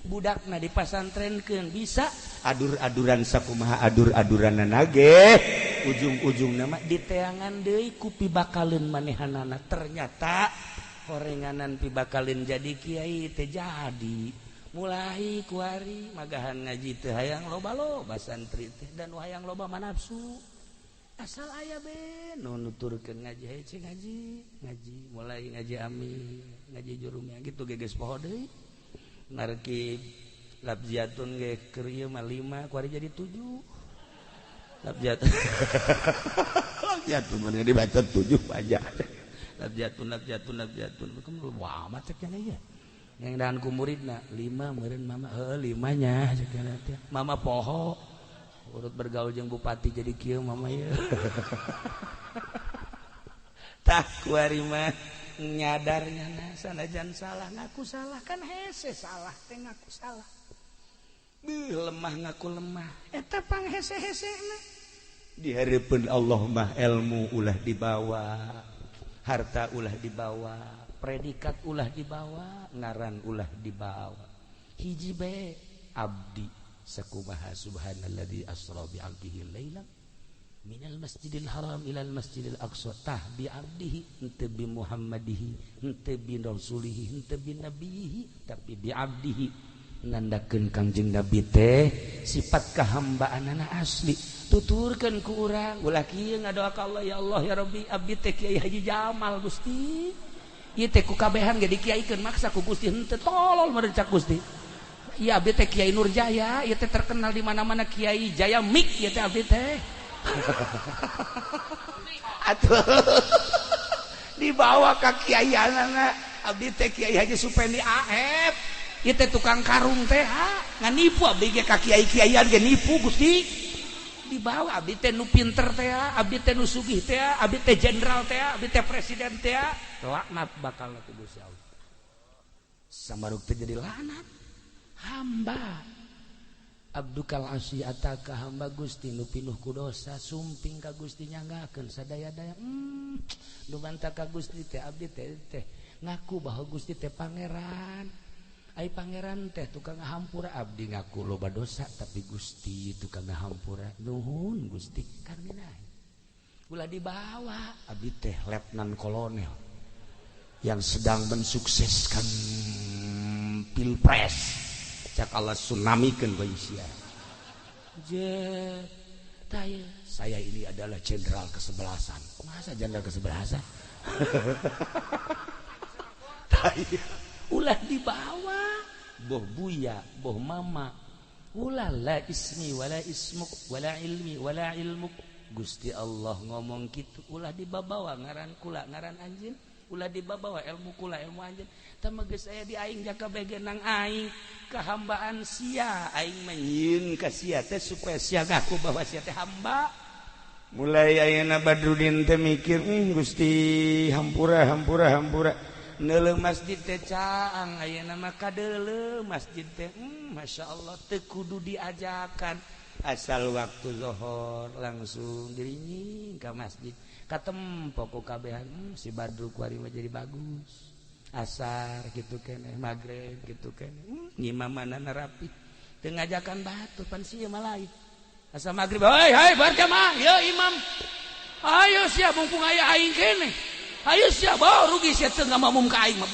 budakna dipasantrenkeun bisa adur-aduran sakumaha adur-aduranna ge ujung-ujungna mah diteangan deui ku pibakaleun manehanana. Ternyata horenganan pibakaleun jadi kiai teh jadi mulai kuari magahan ngaji teh hayang loba-loba santri teh dan hayang loba manafsu. Asal aya be nu nuturkeun ngaji hece ngaji ngaji mulai ngaji ami ngaji jurumnya gitu geges poho deui narkib Labziatun ge keur ieu mah 5 kuari jadi 7. Labziatun. Labziatun mana dibaca 7 aja. Labziatun labziatun labziatun. Kamu wah amat cek nya ieu. Yang dan ku muridna 5 meureun mama heueuh 5 nya cek nya teh. Mama poho. Urut bergaul jeung bupati jadi kieu mama ieu. Tah kuari mah nyadarnya na sanajan salah ngaku salah kan hese salah teh ngaku salah. Beuh lemah ngaku lemah eta pang hese-hesena. Di hareupeun Allah mah ilmu ulah dibawa, harta ulah dibawa, predikat ulah dibawa, ngaran ulah dibawa. Hiji bae abdi sakumaha subhanalladzi asra bi 'abdihi lailan minal masjidil haram ilal masjidil aqsa tah bi abdihi henteu bi muhammadihi henteu bi rasulihi henteu bi nabihi tapi bi abdihi nandakeun Kangjeng Nabi teh sifat kahambaanana asli tuturkeun ku urang ulah kieu ngadoa ka Allah ya Allah ya Rabbi abdi teh Kiai Haji Jamal Gusti ieu teh ku kabehan ge dikiaikeun maksa ku Gusti henteu tolol meureun cak Gusti ieu abdi teh Kiai Nurjaya ieu teh terkenal di mana-mana Kiai Jaya Mik ieu teh abdi teh. Atuh dibawa ka kiaianana abdi teh Kiai Haji Supendi AF ieu teh tukang karung teh nganipu abdi ge ka kiai-kiaian ge nipu Gusti dibawa abdi teh nu pinter teh abdi teh nu sugih teh abdi teh jenderal teh abdi teh presiden teh laknat bakal ku Gusti Allah samaruk teh jadi laknat hamba abdukal asyi ataka hamba Gusti nu pinuh ku dosa sumping ka Gusti nyanggakeun sadaya-daya nu bantah ka Gusti teh abdi teh teh ngaku bahwa Gusti teh pangeran ai pangeran teh tukang ngahampura abdi ngaku loba dosa tapi Gusti tukang ngahampura nuhun Gusti karmina ulah dibawa abdi teh letnan kolonel yang sedang mensukseskan pilpres cak Allah tsunamikeun bae sia. Je taya saya ini adalah jenderal kesebelasan. Masa jenderal kesebelasan? Taya ulah dibawa boh buya, boh mama. Ulah la ismi wala ismuk wala ilmi wala ilmuk. Gusti Allah ngomong kitu ulah dibawa ngaran kula ngaran anjeun. Ulah dibawa ilmu kula ilmu anjeun tah mah geus aya di aing jaka begenang aing kahambaan sia aing mah nyieun ka sia teh supaya sia ngaku bahwa sia teh hamba. Mulai ayeuna Badrudin teh mikir Gusti hampura hampura hampura neuleuh masjid teh caang ayeuna mah kadeuleuh masjid teh masyaallah teu kudu diajakan asal waktu zuhur langsung dirinying ka masjid katempo ku kabehan si Badru kuari mah jadi bagus asar gitu keneh magrib gitu keneh ngimamanana rapi teu ngajakan batu pan sia mah lain asa magrib hei hei berjamaah ye imam ayo sia mumpung aya aing keneh ayo sia bawa rugi sia teu ngamamum ka aing mah.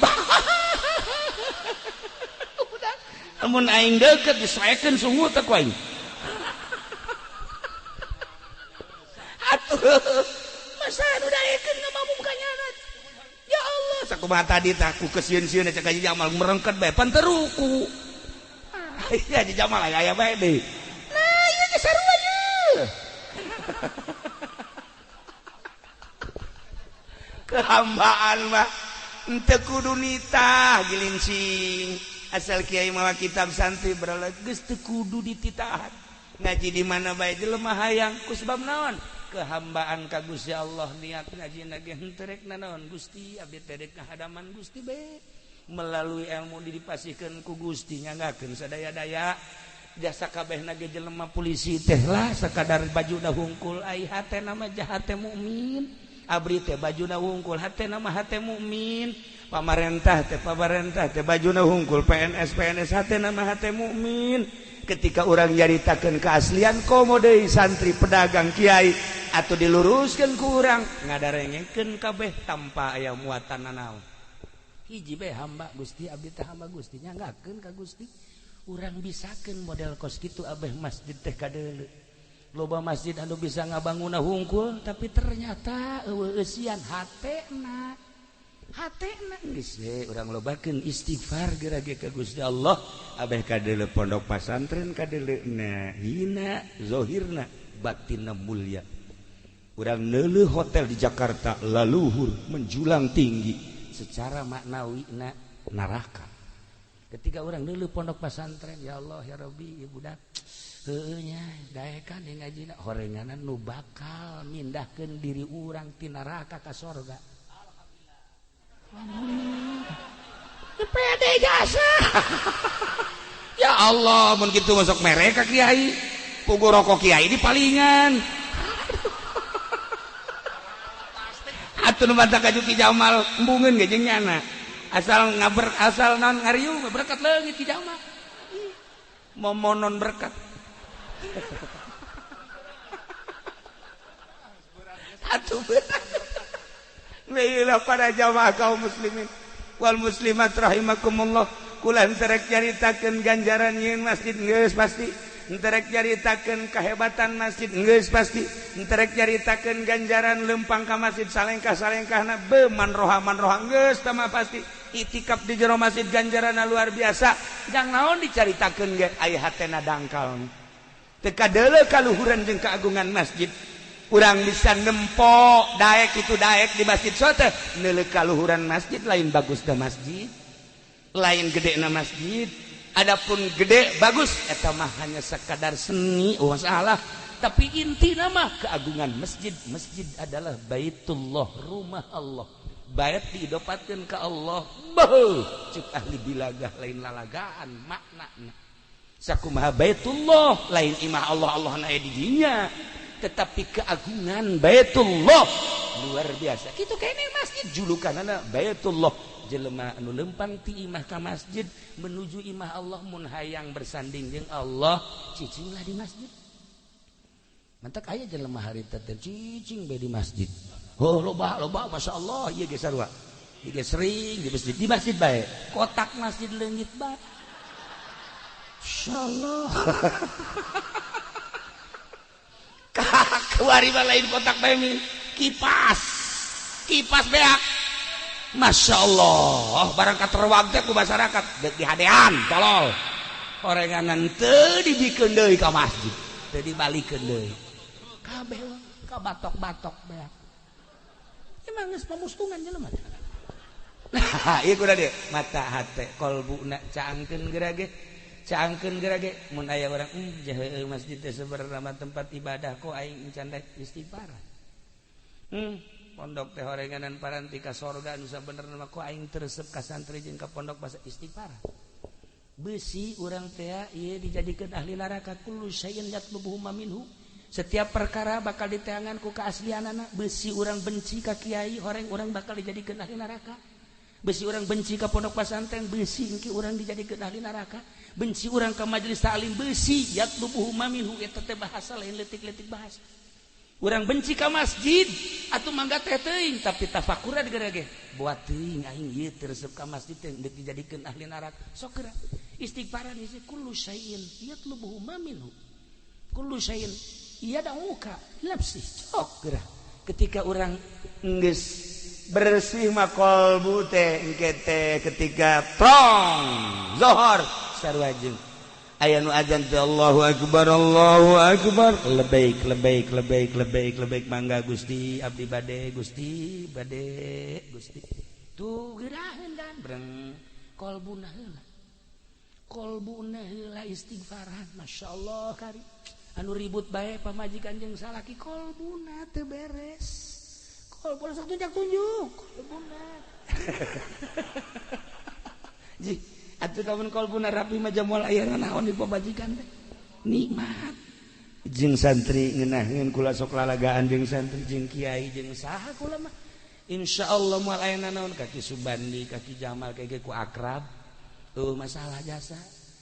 Udah amun aing deukeut disoekeun sungut teh ku aing. Atuh masa nu daekeun ngamamum ka nyana. Ya Allah sakumaha tadi tah ku kesieun-sieun cek Haji Jamal merengket bae pan teu ruku. Iya Haji Jamal aya bae deui. Nah ieu ge sarua ye. Kehambaan mah henteu kudu nitah gilincing asal kiai mawa kitab santri berala geus teu kudu dititahan ngaji di mana bae jelema hayang ku sebab naon kehambaan ka Gusti Allah niat ngaji ge henteu rek nanaon Gusti abdi teh rek ngahadaman Gusti bae melalui ilmu dipasihkeun ku Gusti nyanggakeun sadaya-daya jasa kabehna ge jelema polisi teh lah sakadar bajuna hungkul ai hatena mah jahat teh mukmin abri teh bajuna hungkul hatena mah hate mukmin pamarentah teh bajuna hungkul PNS PNS hatena mah hate mukmin. Ketika orang nyaritakeun keaslian komo deui santri pedagang kiai atau diluruskeun ku urang ngadarengekeun kabeh tanpa aya muatan nanaon hiji bae hamba Gusti abdi teh hamba Gusti nyanggakeun ka Gusti urang bisakeun model kos kitu abeh masjid teh kadeuleu loba masjid anu bisa ngabangunna hungkul tapi ternyata eueuh eusian hatena Hatena geus we urang lobakeun istighfar geura ge ka Gusti Allah abeh kadeuleu pondok pasantren kadeleuna hina zahirna batinna mulia. Urang neuleuh hotel di Jakarta laluhur menjulang tinggi secara maknawina neraka. Ketika orang neuleuh pondok pasantren ya Allah ya Rabbi ieu budak heueuh nya daekan ngajina horenganan nu bakal mindahkeun diri urang ti neraka ka sorga. Pede jasa. Ya Allah mun kitu masuk mereka kiai pugu rokok kiai di palingan. Atuh nu bantah ka Ki Jamal embungeun ge jeung nyana asal ngaber asal naon ngariung berkat leungit Ki Jamal momonon berkat. Atuh Baiklah para jamaah kaum muslimin wal muslimat rahimakumullah kula henteu nyaritakeun ganjaran nyieun masjid geus pasti, henteu nyaritakeun kahebatan masjid geus pasti, henteu nyaritakeun ganjaran lempang ka masjid salengkah-salengkahna be manroha-manroha geus tah mah pasti, itikaf di jero masjid ganjaranna luar biasa. Jang naon dicaritakeun ge aya hatena dangkal teu kadeuleu kaluhuran jeung keagungan masjid. Urang bisa nempo daek itu daek di masjid sote neuleuh kaluhuran masjid lain bagus da masjid lain gede na masjid. Adapun gede bagus eta mah hanya sekadar seni oh masalah, tapi inti nama keagungan masjid. Masjid adalah baitullah, rumah Allah. Bait diidopatkeun ka Allah. Beuh cek ahli bilagah lain lalagaan maknana sakumaha baitullah lain imah Allah, Allah na di dinya, tetapi keagungan baitullah luar biasa. Kitu kene masjid julukanana baitullah. Jelema anu lempang ti imah ka masjid menuju imah Allah mun hayang bersanding jeung Allah cicinglah di masjid. Mantak aya jelema harita teh cicing bae di masjid. Oh loba loba masyaallah ieu ge sarua. Ieu ge sering di masjid bae. Kotak masjid leungit bae. Insyaallah. Kuari mah lain kotak bae kipas. Kipas beak. Masya Allah, barang katerwag teh ku masyarakat deuk dihadean tolol. Orenganan teu dibikeun deui ka masjid, teu dibalikeun deui. Kabeh ka batok-batok beak. Emang geus pamustungan jelema. Nah, ieu kudu dieu mata hate kolbuna caangkeun geura ge. Caangkeun geura ge mun aya urang heueuh masjid teh sebenarna mah tempat ibadah kok aing can daek istighfar. Pondok teh horenganan paranti ka sorga nu sabenerna mah kok aing teu resep ka santri jeung ka pondok basa istighfar. Besi urang teh ieu dijadikeun ahli neraka kullu syai'in yatlubuhu minhu. Setiap perkara bakal diteangan ku keaslianana. Besi urang benci ka kiai horeng urang bakal dijadikeun ahli neraka. Besi urang benci ka pondok pasantren besi engke urang dijadikeun ahli neraka. Benci urang ka majelis taklim besi yatlubuhu minhu eta teh bahasa lain leutik-leutik bahasa. Urang benci ka masjid atuh mangga teh teuing tapi tafakuran geura ge buat teuing aing ieu teu resep ka masjid teh deuk dijadikeun ahli neraka. Sok geura istighfaran ieu kullu syai'in yatlubuhu ma minhu. Kullu syai'in yad'uka nafsi sok geura. Ketika urang geus bersih mah qalbu teh engke teh ketika prong zohor sarua jeung aya nu azan teh Allahu akbar Allahu akbar lebaik lebaik lebaik lebaik lebaik mangga Gusti abdi bade Gusti bade Gusti tuh geuraheun dan breng kolbuna heula kolbuna heula istighfaran masyaallah kari anu ribut bae pamajikan jeung salaki kolbuna teu beres kolbuna sok tunjuk-tunjuk kolbuna ji atuh lamun kolbuna rapi mah jamual aya naon di pamajikan teh nikmat jeung santri ngeunaheun kula sok lalagaan jeung santri jeung kiai jeung saha kula mah insyaallah moal aya naon ka Ki Subandi ka Ki Jamal ka ku akrab tuh masalah jasa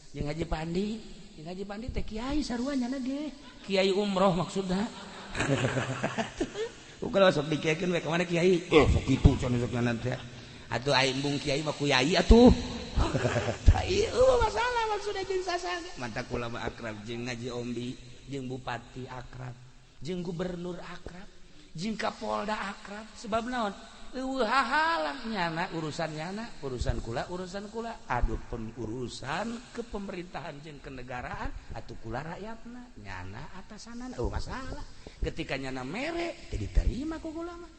jeung Haji Pandi jeung Haji Pandi teh kiai sarua nyana ge kiai umroh maksudna kula sok dikekeun we ka mana kiai sok kitu cenah sok nana teh atuh aing embung kiai mah ku yai atuh tah ieu masalah maksudna jeung sasage mantap kula mah akrab jeung Haji Ombi jeung bupati akrab jeung gubernur akrab jeung kapolda akrab sebab naon Eueuh hahalang nyana urusan nyana, urusan kula, aduh urusan kepemerintahan jeung kenegaraan atuh kula rakyatna, nyana atasanana eueuh masalah. Ketika nyana mere teu diterima ku kula mah.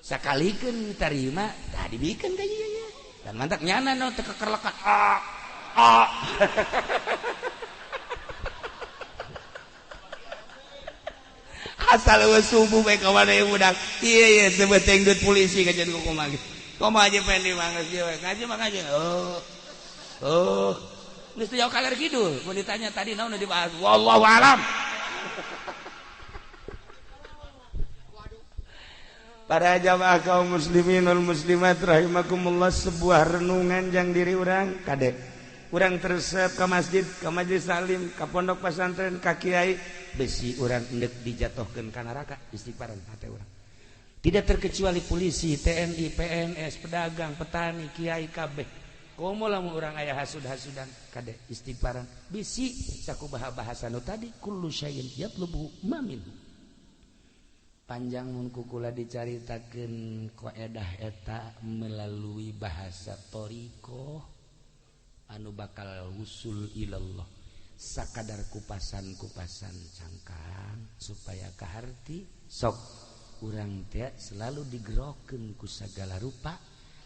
Sakalikeun diterima tah dibikeun ka ieu ye. Dan mantak nyana nu teu kekerlekan. Ah ah. Asal eueuh subuh bae ka mana ieu budak. Ieu ye sebeteng duit polisi kajian ku kumaha ge. Kumaha aja pendi mah geus ieu we. Ngaji mah ngaji. Oh. Oh. Geus teu jauh kaler kidul. Mun ditanya tadi naon nu dibahas? Wallahu alam. Para jamaah kaum muslimin wal muslimat rahimakumullah, sebuah renungan jang diri urang kadek. Urang teresep ka masjid, ka majelis taklim, ka pondok pesantren, ka kiai, besi urang endek dijatuhkeun ka neraka istighfaran hate urang. Tidak terkecuali polisi, TNI, PNS, pedagang, petani, kiai kabeh. Komo lamun urang aya hasud-hasudan kade istighfaran. Bisi sakubaha bahasa nu tadi kullu syai'in yatlubu ma minhu. Panjang mun kukula dicaritakeun koedah eta melalui bahasa thariqah anu bakal wusul ilallah. Sakadar kupasan-kupasan cangkang supaya kaharti sok urang teh selalu digerokeun ku sagala rupa.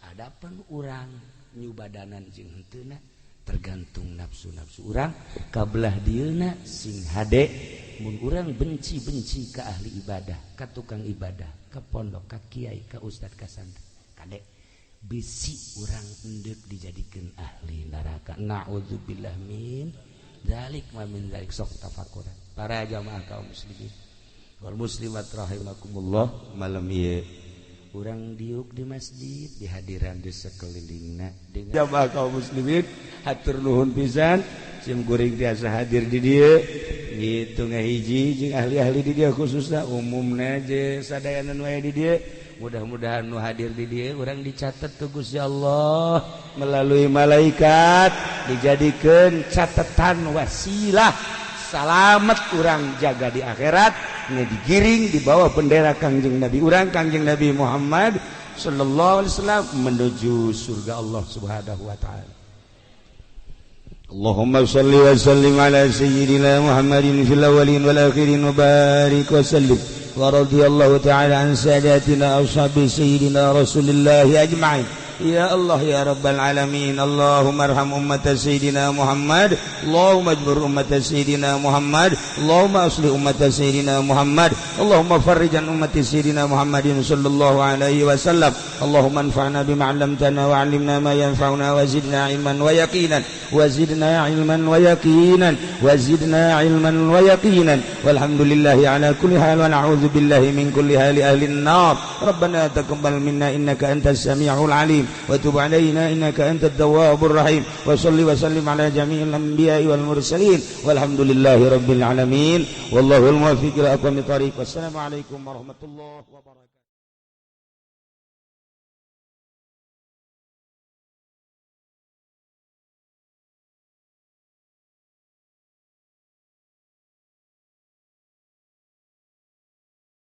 Adapun urang nyubadanan jeung henteuna tergantung nafsu-nafsu urang kabelah dieuna sing hade. Mun urang benci-benci ka ahli ibadah, ka tukang ibadah, ka pondok, ka kiai, ka ustad, ka santri, kade bisi urang endek dijadikeun ahli neraka. Na'udzubillah min dzalik wa min dzalik. Sok tafakuran para jamaah kaum muslimin wal muslimat rahimakumullah. Malam ieu urang diuk di masjid dihadiran di sekelilingna dengan jamaah kaum muslimin, hatur nuhun pisan sim kuring tiasa hadir di dieu gitu ngahiji jeung ahli-ahli di dieu khususna umumna je sadayana nu aya di dieu. Mudah-mudahan nu hadir di dieu urang dicatat ku Gusti Allah melalui malaikat, dijadikeun catatan wasilah salamet urang jaga di akhirat, digiring di bawah bendera Kangjeng Nabi urang, Kangjeng Nabi Muhammad sallallahu alaihi wasallam menuju surga Allah Subhanahu wa taala. Allahumma shalli wa sallim ala sayyidina Muhammadin fil awwalin wal akhirin wa barik wa sallim wa radhiyallahu ta'ala an sadatina ashabi sayyidina Rasulillah ajma'in. Ya Allah ya Rabbal Alamin, Allahumma arham ummat Sayyidina Muhammad, Allahumma ajbur ummat Sayyidina Muhammad, Allahumma aslih ummat Sayyidina Muhammad, Allahumma farrijan ummat Sayyidina Muhammadin sallallahu alaihi wasallam. Allahumma anfa'na bima 'allamtana wa 'allimna ma yanfa'una wa zidna 'ilman wa yaqinan, wa zidna 'ilman wa yaqinan, wa zidna 'ilman wa yaqinan. Walhamdulillahi ala kulli hal wa na'udzu billahi min kulli hali ahli an-nar. Rabbana taqabbal minna innaka antas samiul 'alim wa tub 'alaina innaka antat tawwabur rahim. Wa shalli wa sallim ala jami'il anbiya'i wal mursalin. Walhamdulillahi rabbil alamin. Wallahul muwaffiq ila aqwamit thariq. Wassalamu alaikum warahmatullahi wabarakatuh.